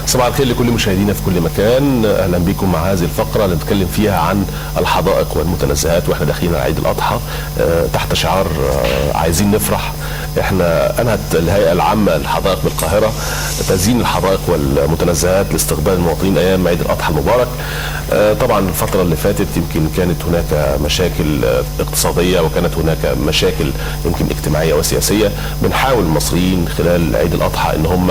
صباح الخير لكل مشاهدينا في كل مكان، اهلا بكم مع هذه الفقرة اللي نتكلم فيها عن الحدائق والمتنزهات واحنا داخلين على عيد الاضحى تحت شعار عايزين نفرح. احنا انهت الهيئة العامة للحدائق بالقاهرة تزيين الحدائق والمتنزهات لاستقبال المواطنين ايام عيد الاضحى المبارك. طبعا الفترة اللي فاتت يمكن كانت هناك مشاكل اقتصادية وكانت هناك مشاكل يمكن اجتماعية وسياسية. بنحاول المصريين خلال عيد الاضحى ان هم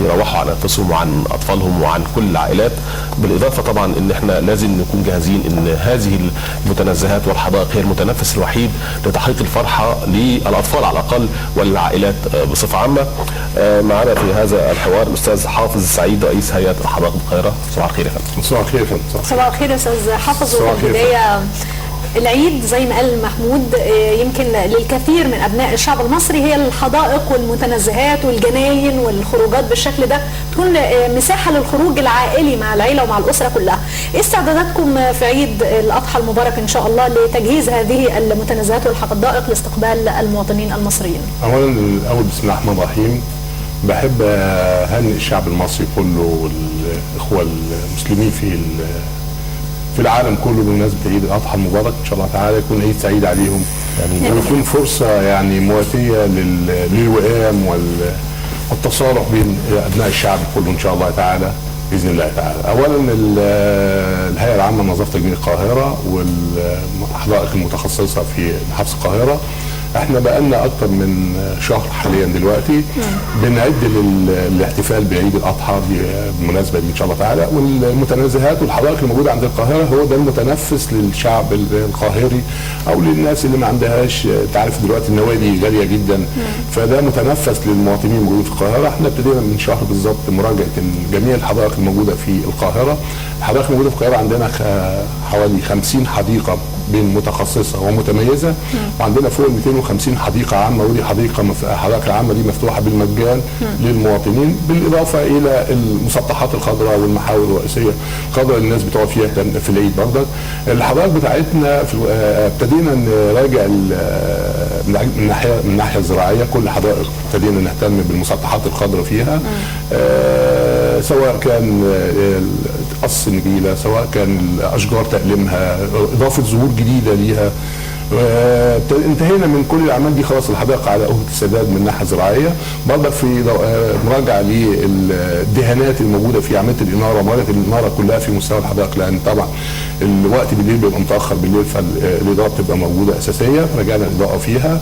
يروحوا عن انفسهم وعن اطفالهم وعن كل العائلات، بالاضافة طبعا ان احنا لازم نكون جاهزين ان هذه المتنزهات والحدائق هي المتنفس الوحيد لتحقيق الفرحة للاطفال على الاقل وللعائلات بصفة عامة. معنا في هذا الحوار الاستاذ حافظ سعيد رئيس هيئة الحدائق بالقاهرة. صباح الخير يا فندم. صباح الخير يا فندم. صباح الخير يا استاذ حافظ. صباح وفي الخير. البداية العيد زي ما قال محمود يمكن للكثير من ابناء الشعب المصري هي الحدائق والمتنزهات والجناين والخروجات بالشكل ده تكون مساحة للخروج العائلي مع العيلة ومع الاسرة كلها. ايه استعداداتكم في عيد الاضحى المبارك ان شاء الله لتجهيز هذه المتنزهات والحدائق لاستقبال المواطنين المصريين؟ اولا الاول بسم الله الرحمن الرحيم، بحب اهنئ الشعب المصري كله والاخوة المسلمين في العالم كله بمناسبة عيد الاضحى المبارك. ان شاء الله تعالى يكون عيد سعيد عليهم ويكون فرصة يعني مواتيه للوئام والتصالح بين ابناء الشعب كله ان شاء الله تعالى باذن الله تعالى. اولا الهيئة العامة لنظافه تجميل القاهرة والحدائق المتخصصة في محافظة القاهرة، احنا بقالنا اكتر من شهر حاليا دلوقتي بنعد للاحتفال بعيد الاضحى بالمناسبة دي ان شاء الله تعالى. والمتنزهات والحدائق الموجودة عند القاهرة هو ده المتنفس للشعب القاهري او للناس اللي ما عندهاش، تعرف دلوقتي النوادي غالية جدا، فده متنفس للمواطنين الموجودين في القاهرة. احنا ابتدينا من شهر بالظبط مراجعه جميع الحدائق الموجودة في القاهرة. الحدائق الموجودة في القاهرة عندنا حوالي 50 حديقة بين متخصصة ومتميزه، وعندنا فوق ال 250 حديقة عامة، ودي حديقة الحدائق العامة دي مفتوحة بالمجان للمواطنين، بالاضافة الى المسطحات الخضراء والمحاور الرئيسية الخضراء اللي الناس بتقعد فيها في العيد. برضك الحدائق بتاعتنا ابتدينا نراجع من الناحية الزراعية، كل حدائق ابتدينا نهتم بالمسطحات الخضراء فيها، سواء كان قص النجيله، سواء كان الاشجار تقليمها، اضافه زهور جديدة ليها. انتهينا من كل الاعمال دي خلاص، الحدائق على أهبة السداد من الناحية الزراعية. برضك في مراجعه للدهانات الموجودة في عملية الاناره، مراجعه الاناره كلها في مستوى الحدائق، لان طبعا الوقت بالليل بيبقى متاخر بالليل، فالاضاءه بتبقى موجودة اساسية، راجعنا الاضاءة فيها.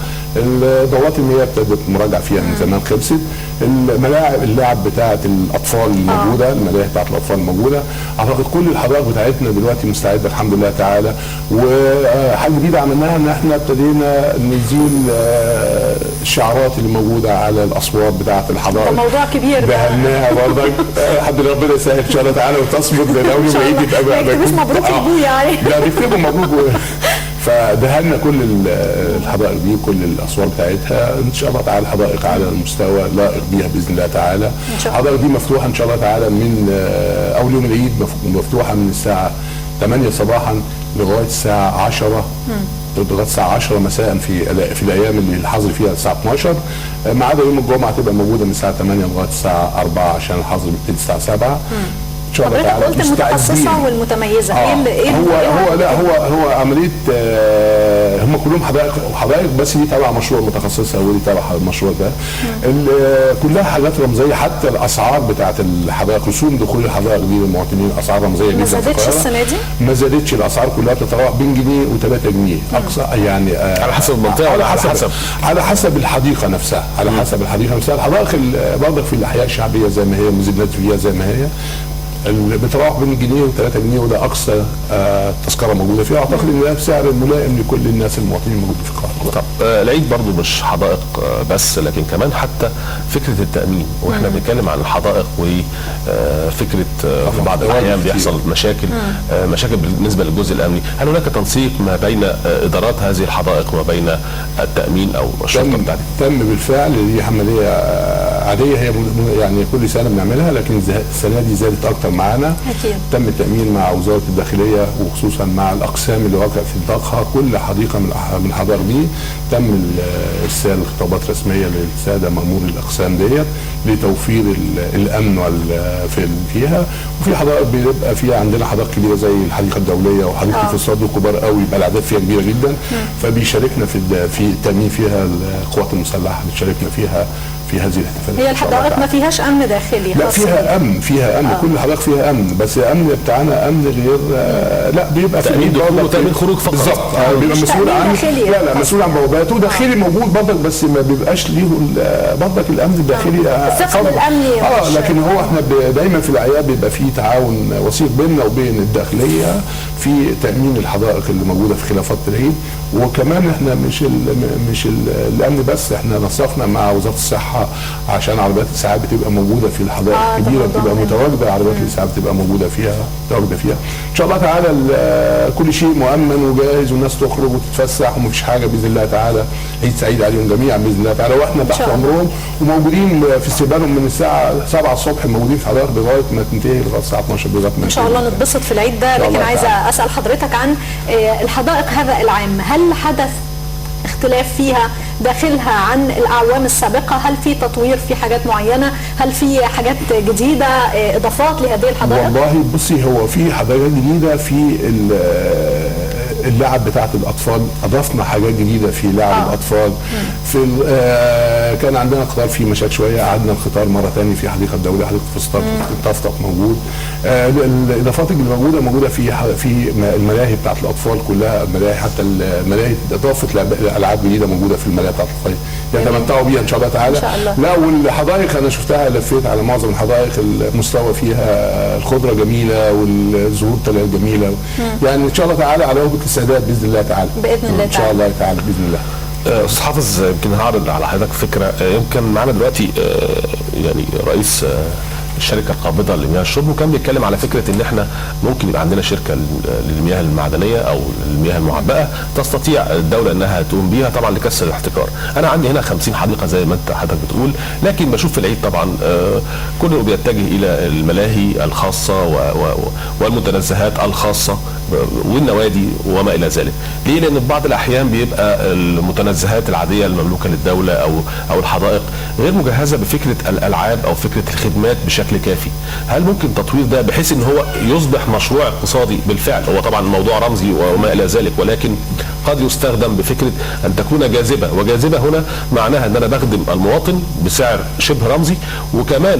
دورات المياه ابتدت مراجعه فيها من زمان خلصت. الملاعب اللعب بتاعه الاطفال الموجودة، الملاهي بتاعه الاطفال الموجودة. اعتقد كل الحدائق بتاعتنا دلوقتي مستعدة الحمد لله تعالى. وحاجه جديدة عملناها ان احنا ابتدينا نزيل الشعارات اللي موجودة على الاسوار بتاعه الحدائق. ده موضوع كبير ده. دهناها برضك. الحمد لله ربنا يسهل ان شاء الله تعالى وتصمد لان اول إن شاء ما الله. يجي يبقى ما يكتبوش مبروك لأبوه يعني. لا بيكتبوا مبروك. فدهنا كل الحدائق دي وكل الاسوار بتاعتها ان شاء الله تعالى. الحدائق على المستوى لائق بيها باذن الله تعالى. إن شاء الله. الحدائق دي مفتوحة ان شاء الله تعالى من اول يوم العيد، مفتوحة من الساعة 8 صباحا لغاية الساعة 10، لغاية الساعة 10 مساء في الايام اللي الحظر فيها الساعة 12، ما عدا يوم الجمعة تبقى موجودة من الساعة 8 لغاية الساعة 4 عشان الحظر بيبتدي الساعة 7. ان شاء الله حضرتك تعالى قلت المتخصصة مستعدين. والمتميزه، ايه اللي ايه هو اللي هو لا هو عملية، هم كلهم حدائق حدائق، بس دي تبع مشروع متخصصة ودي تبع المشروع ده. كلها حاجات رمزية، حتى الاسعار بتاعت الحدائق، رسوم دخول الحدائق دي للمواطنين اسعار رمزية ما جدا في زادتش القاهرة. السنة دي؟ ما زادتش الاسعار، كلها بتتراوح بين جنيه و3 جنيه اقصى يعني، على حسب المنطقة على ولا على حسب حسب؟ على حسب الحديقة نفسها، على حسب الحديقة نفسها. الحدائق برضك في الاحياء الشعبية زي ما هي، ما زدناش فيها زي ما هي، بتراوح بين جنيه و3 جنيه، وده اقصى تذكره موجودة فيها. اعتقد ان ده سعر ملائم لكل الناس المواطنين الموجودين في القاهرة. طب العيد برضو مش حدائق بس، لكن كمان حتى فكرة التأمين، واحنا بنتكلم عن الحدائق وفكرة في بعض طبعاً. الأحيان كتير. بيحصل مشاكل، مشاكل بالنسبة للجزء الأمني. هل هناك تنسيق ما بين إدارات هذه الحدائق وما بين التأمين أو الشرطة تم بتاعتك؟ تم بالفعل، دي عملية عادية، هي يعني كل سنة بنعملها، لكن السنة دي زادت اكتر معانا. أكيد. تم التامين مع وزارة الداخلية وخصوصا مع الاقسام اللي واقع في نطاقها، كل حديقة من الحدائق دي تم ارسال خطابات رسمية للسادة مامور الاقسام ديت لتوفير الامن فيها. وفي حدائق بيبقى فيها عندنا حدائق كبيرة زي الحديقة الدولية وحديقه الفسطاط كبار قوي، يبقى الاعداد فيها كبيرة جدا، فبيشاركنا في التامين فيها القوات المسلحة، بتشاركنا فيها في هذه الاحتفالات. هي الحدائق ما فيهاش امن داخلي؟ لا فيها امن، فيها امن. كل الحدائق فيها امن، بس الامن بتاعنا امن غير لا بيبقى تامين دخول وتامين خروج فقط. بالظبط، بيبقى مسؤول عن لا مسؤول عن بواباته، داخلي موجود برضك، بس ما بيبقاش ليه برضك الامن الداخلي الثقل الامني. لكن هو احنا دايما في الاعياد بيبقى فيه تعاون وثيق بيننا وبين الداخلية في تامين الحدائق اللي موجودة في خلافات العيد. وكمان احنا مش الامن بس، احنا نسقنا مع وزارة الصحة عشان عربيات الاسعاف بتبقى موجودة في الحدائق الكبيرة، بتبقى متواجدة عربيات الاسعاف بتبقى موجودة فيها، متواجدة فيها. ان شاء الله تعالى كل شيء مؤمن وجاهز، والناس تخرج وتتفسح ومفيش حاجة باذن الله تعالى. عيد سعيد عليهم جميعا باذن الله تعالى، واحنا تحت امرهم وموجودين في استقبالهم من الساعة 7 الصبح، موجودين في الحدائق لغاية ما تنتهي، لغاية الساعة 12 لغاية ما ان شاء الله نتبسط في العيد ده. لكن عايزه اسال حضرتك عن الحدائق هذا العام، هل حدث اختلاف فيها داخلها عن الأعوام السابقة؟ هل في تطوير في حاجات معينة؟ هل في حاجات جديدة، إضافات لهذه الحدائق؟ والله بصي، هو في حاجات جديدة في اللعب بتاعت الأطفال، أضفنا حاجات جديدة في لعب الأطفال. في كان عندنا قطار فيه مشاكل شوية، قعدنا القطار مرة ثانية في حديقة الدولية، حديقة فسطاط طفطف موجود. الإضافات اللي موجودة في الملاهي بتاعت الأطفال كلها، الملاهي حتى الملاهي إضافة ألعاب جديدة موجودة في الملاهي بتاعت الأطفال يتمتعوا بيها إن شاء الله تعالى. إن شاء الله. لا والحدائق أنا شفتها، لفيت على معظم الحدائق، المستوى فيها الخضرة جميلة والزهور طلعت جميلة. يعني إن شاء الله تعالى على وجه السعادات باذن الله تعالى. باذن الله تعالى ان شاء الله تعالى باذن الله. استاذ حافظ، يمكن هعرض على حضرتك فكرة. يمكن معانا دلوقتي يعني رئيس الشركة القابضة لمياه الشرب، وكان بيتكلم على فكرة ان احنا ممكن يبقى عندنا شركة للمياه المعدنية او المياه المعبأه تستطيع الدولة انها تقوم بيها طبعا لكسر الاحتكار. انا عندي هنا 50 حديقة زي ما انت حضرتك بتقول، لكن بشوف في العيد طبعا كله بيتجه الى الملاهي الخاصة والمتنزهات الخاصة والنوادي وما الى ذلك. ليه؟ لان في بعض الاحيان بيبقى المتنزهات العادية المملوكة للدولة او الحدائق غير مجهزة بفكره الالعاب او فكرة الخدمات بشكل كافي. هل ممكن تطوير ده بحيث ان هو يصبح مشروع اقتصادي بالفعل؟ هو طبعا الموضوع رمزي وما الى ذلك، ولكن قد يستخدم بفكره ان تكون جاذبة، وجاذبه هنا معناها ان انا بخدم المواطن بسعر شبه رمزي، وكمان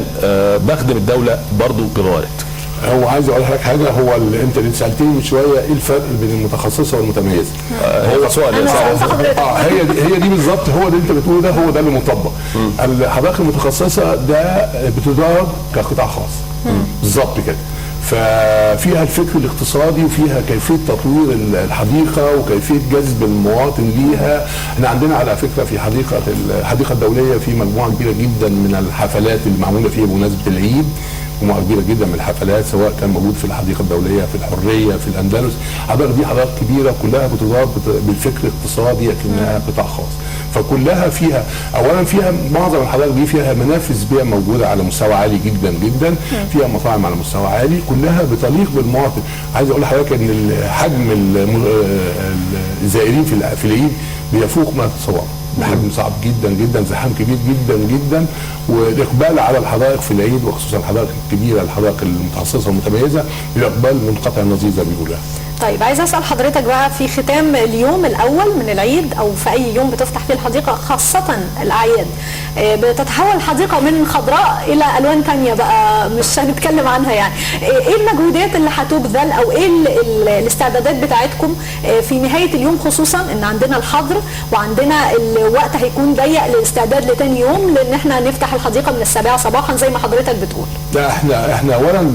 بخدم الدولة برضو بموارد. هو عايز اقول لحضرتك حاجة، هو اللي انت اللي سالتني من شوية ايه الفرق بين المتخصصة والمتميزه؟ هو سؤال هي دي بالظبط، هو اللي انت بتقوله ده هو ده اللي مطبق. الحدائق المتخصصة ده بتدار كقطاع خاص بالظبط كده، ففيها الفكر الاقتصادي وفيها كيفية تطوير الحديقة وكيفية جذب المواطن ليها. احنا عندنا على فكرة في الحديقة الدولية في مجموعة كبيرة جدا من الحفلات اللي معمولة فيها بمناسبة العيد، مجموعة كبيرة جدا من الحفلات سواء كان موجود في الحديقة الدولية، في الحرية، في الاندلس. الحدائق دي حدائق كبيرة كلها بتدار بالفكر الاقتصادي لكنها قطاع خاص، فكلها فيها اولا فيها معظم الحدائق دي فيها منافذ بيع موجودة على مستوى عالي جدا جدا، فيها مطاعم على مستوى عالي، كلها بتليق بالمواطن. عايز اقول لحضرتك ان حجم الزائرين في العيد بيفوق ما تتصور، بحجم صعب جدا جدا، زحام كبير جدا جدا، والاقبال على الحدائق في العيد وخصوصا الحدائق الكبيرة، الحدائق المتخصصة والمتميزه، الاقبال منقطع النظير زي ما بيقولوا. طيب عايز اسال حضرتك بقى في ختام اليوم الاول من العيد او في اي يوم بتفتح فيه الحديقة خاصة الاعياد، بتتحول الحديقة من خضراء الى الوان ثانية بقى مش هنتكلم عنها، يعني ايه المجهودات اللي هتبذل او ايه الاستعدادات بتاعتكم في نهاية اليوم، خصوصا ان عندنا الحظر وعندنا الوقت هيكون ضيق للاستعداد لتاني يوم، لان احنا نفتح الحديقة من 7 صباحا زي ما حضرتك بتقول. لا احنا اولا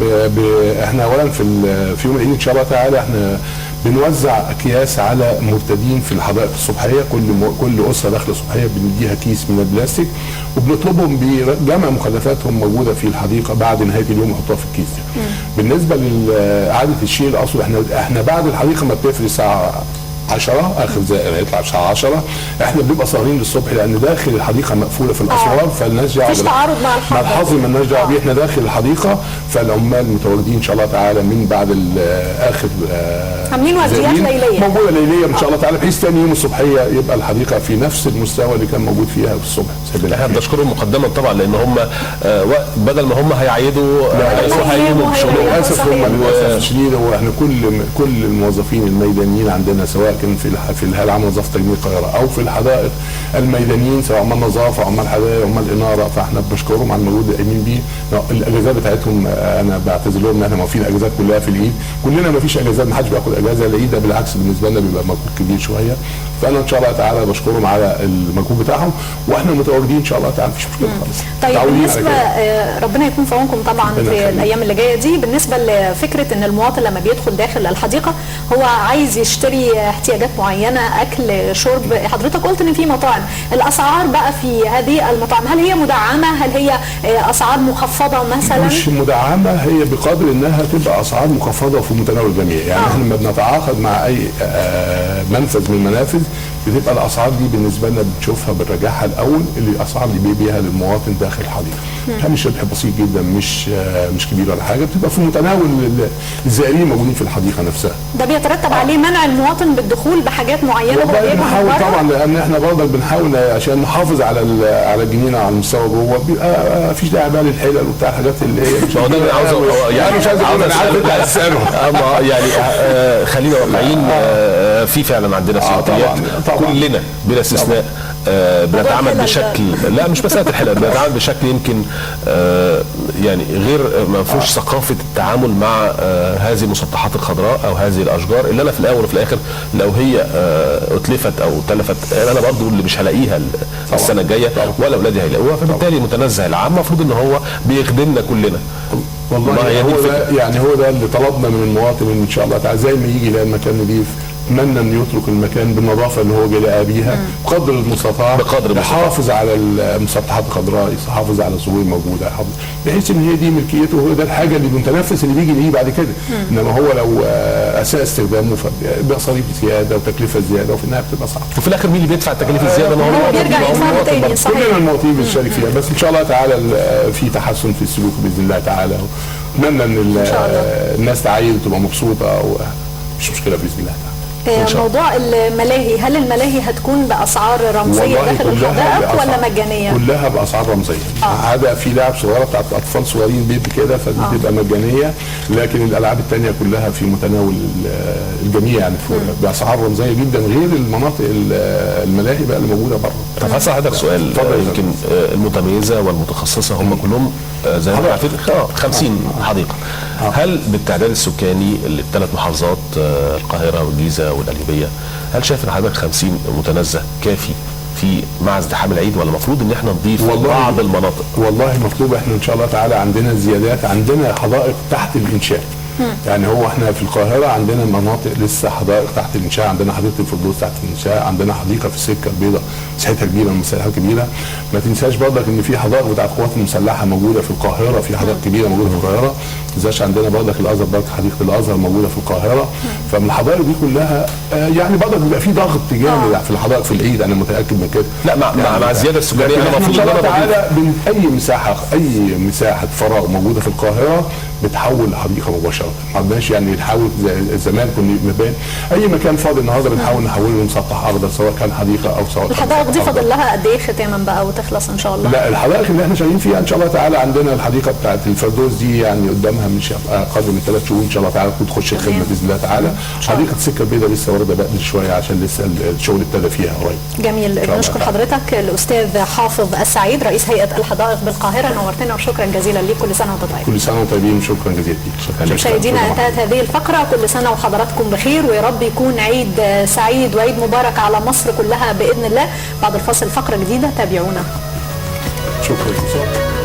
احنا اولا في يوم العيد ان شاء الله تعالى احنا بنوزع اكياس على مرتدين في الحدائق الصبحية، كل اسره داخله الصبحية بنديها كيس من البلاستيك، وبنطلبهم بجمع مخلفاتهم موجودة في الحديقة بعد نهاية اليوم يحطوها في الكيس ده. بالنسبة لاعادة الشيل اصلا احنا بعد الحديقة ما بتقفل الساعة 10، اخر زائر هيطلع الساعة 10. احنا بنبقى سهرين للصبح لان داخل الحديقة مقفولة في الاسوار، فالناس دعوه مفيش تعارض مع الحظر. مع الحظر مالناش دعوه بيه، احنا داخل الحديقة، فالعمال متواجدين ان شاء الله تعالى من بعد اخر عاملين ورديات زائرين. ليليه. موجودة ليليه ان شاء الله تعالى، بحيث ثاني يوم الصبحية يبقى الحديقة في نفس المستوى اللي كان موجود فيها في الصبح. احنا بنشكرهم مقدما طبعا، لان هم بدل ما هم هيعيدوا لا، هيقوموا بشغلهم. للاسف هم للاسف الشديد هو احنا كل الموظفين الميدانيين عندنا، سواء كان في الهيئة العامة لنظافه تجميل القاهرة او في الحدائق الميدانيين، سواء عمال نظافة، عمال حدائق، عمال انارة، فاحنا بنشكرهم على المجهود اللي قايمين بيه. الاجازات بتاعتهم انا بعتذر لهم ان احنا موقفين الاجازات كلها في العيد، كلنا ما فيش اجازات، ما حدش بياخد اجازه العيد ده، بالعكس بالنسبة لنا بيبقى مجهود كبير شوية. فانا ان شاء الله تعالى بشكرهم على المجهود بتاعهم، واحنا متواجدين ان شاء الله تعالى، مفيش مشكلة خالص. طيب متعودين على بالنسبة كده. ربنا يكون في عونكم طبعا ربنا في يخليك. الايام اللي جاية دي. بالنسبة لفكرة ان المواطن لما بيدخل داخل الحديقة هو عايز يشتري احتياجات معينة، اكل، شرب، حضرتك قلت ان في مطاعم، الاسعار بقى في هذه المطاعم هل هي مدعمه؟ هل هي اسعار مخفضة مثلا؟ مش مدعمه، هي بقدر انها تبقى اسعار مخفضة في متناول الجميع. يعني احنا لما بنتعاقد مع اي منفذ من المنافذ بتبقى الاسعار دي بالنسبة لنا بنشوفها بنراجعها الاول، اللي الاسعار اللي بيبيعها للمواطن داخل الحديقة. هامش ربح بسيط جدا، مش كبير ولا حاجة، بتبقى في متناول الزائرين الموجودين في الحديقة نفسها. ده بيترتب عليه منع المواطن بالدخول بحاجات معينة هو والله جايبها من بنحاول بره؟ طبعا، لان احنا برضك بنحاول عشان نحافظ على الجنينة على المستوى جوه، بيبقى مفيش داعي بقى للحلل وبتاع الحاجات اللي هي مش ما هو ده اللي عاوز يعني مش عايز اقول، انا عارف انت عايز تساله. ما يعني خلينا واقعيين، في فعلا عندنا سلوكيات طبعاً، طبعاً. كلنا بلا استثناء بنتعامل الحلل ده. بشكل، لا مش مسالة الحلل، بنتعامل بشكل يمكن يعني غير ما فيهوش ثقافة التعامل مع هذه المسطحات الخضراء او هذه الاشجار، اللي انا في الاول وفي الاخر لو هي اتلفت او تلفت انا برضو اللي مش هلاقيها السنة الجاية ولا اولادي هيلاقوها. فبالتالي المتنزه العام المفروض ان هو بيخدمنا كلنا. والله هي دي هو الفكرة. ده، يعني هو ده اللي طلبنا من المواطن ان شاء الله تعالى زي ما يجي يلاقي المكان نظيف، اتمنى انه يترك المكان بالنظافة اللي هو جاي لقاها بيها بقدر المستطاع، بقدر المستطاع. يحافظ على المسطحات الخضراء، يحافظ على الزهور الموجودة، يحافظ بحيث ان هي دي ملكيته، وهو ده الحاجة اللي المتنفس اللي بيجي ليه بعد كده. انما هو لو اساء استخدامه فبيبقى صريف زيادة وتكلفة زيادة، وفي النهاية بتبقى صعبة. وفي الاخر مين اللي بيدفع التكاليف الزيادة؟ ما هو هو المواطن. بيرجع ما هو يدفعها المواطن تاني، برضه. صحيح. كلنا المواطنين بنشارك فيها، بس ان شاء الله تعالى في تحسن في السلوك باذن الله تعالى. اتمنى ان شاء الله. الناس تعايد وتبقى مبسوطة، ومش مشكلة باذن الله تعالى. إن شاء الله. موضوع الملاهي، هل الملاهي هتكون باسعار رمزية والله داخل كلها الحدائق ولا مجانية؟ كلها باسعار رمزية، عدا في لعب صغيرة بتاعت اطفال صغيرين بيبي كده، فدي بتبقى مجانية، لكن الالعاب الثانية كلها في متناول الجميع، يعني باسعار رمزية جدا، غير المناطق الملاهي بقى اللي موجودة بره. طب هسأل حضرتك سؤال، اتفضل يا يمكن المتميزة والمتخصصه هم كلهم زي ما احنا عارفين 50 حديقة. هل بالتعداد السكاني للثلاث محافظات القاهرة والجيزه والقليوبيه، هل شايف ان حضرتك 50 متنزه كافي في مع ازدحام العيد، ولا المفروض ان احنا نضيف بعض المناطق؟ والله مطلوب، احنا ان شاء الله تعالى عندنا زيادات، عندنا حدائق تحت الانشاء. يعني هو احنا في القاهرة عندنا مناطق لسه حدائق تحت الانشاء، عندنا حديقة الفردوس تحت الانشاء، عندنا حديقة في السكة البيضاء مساحتها كبيرة، مساحتها كبيرة. ما تنساش برضك ان في حدائق بتاعت القوات المسلحة موجودة في القاهرة، في حدائق كبيرة موجودة في القاهرة. ما تنساش عندنا برضك الازهر، برضك حديقة الازهر موجودة في القاهرة. فمن الحدائق دي كلها يعني برضك بيبقى في ضغط جامد في الحدائق في العيد، انا متاكد من كده. لا مع الزيادة السكانية لكن انا احنا ان المفروض شاء ان الله انا بضيف. تعالى اي مساحة فراغ موجودة في القاهرة بتحول لحديقه مباشرة، ما عندناش يعني نحاول زي زمان كنا مبان اي مكان فاضي النهارده بنحاول نحوله لمسطح اخضر، سواء كان حديقة او سواء كان الحدائق دي مسطح أخضر. فاضل لها قد ايه ختاما بقى وتخلص ان شاء الله؟ لا الحدائق اللي احنا شغالين فيها ان شاء الله تعالى عندنا الحديقة بتاعت الفردوس دي يعني قدامها مش اقل من 3 شهور ان شاء الله تعالى تخش الخدمة باذن الله تعالى. حديقة السكة البيضاء لسه واخده بدري شوية عشان لسه الشغل ابتدى فيها قريب. جميل، شاء الله بنشكر تعالى. حضرتك الاستاذ حافظ السعيد رئيس هيئة الحدائق بالقاهرة، نورتنا وشكرا جزيلا ليك، كل سنة وانت طيب. كل سنة وانتم طيبين، شكرا جزيلا ليك. شكرا لك. مشاهدينا انتهت هذه الفقرة، كل سنة وحضراتكم بخير، ويا رب يكون عيد سعيد وعيد مبارك على مصر كلها بإذن الله. بعد الفاصل فقرة جديدة، تابعونا. شكرا.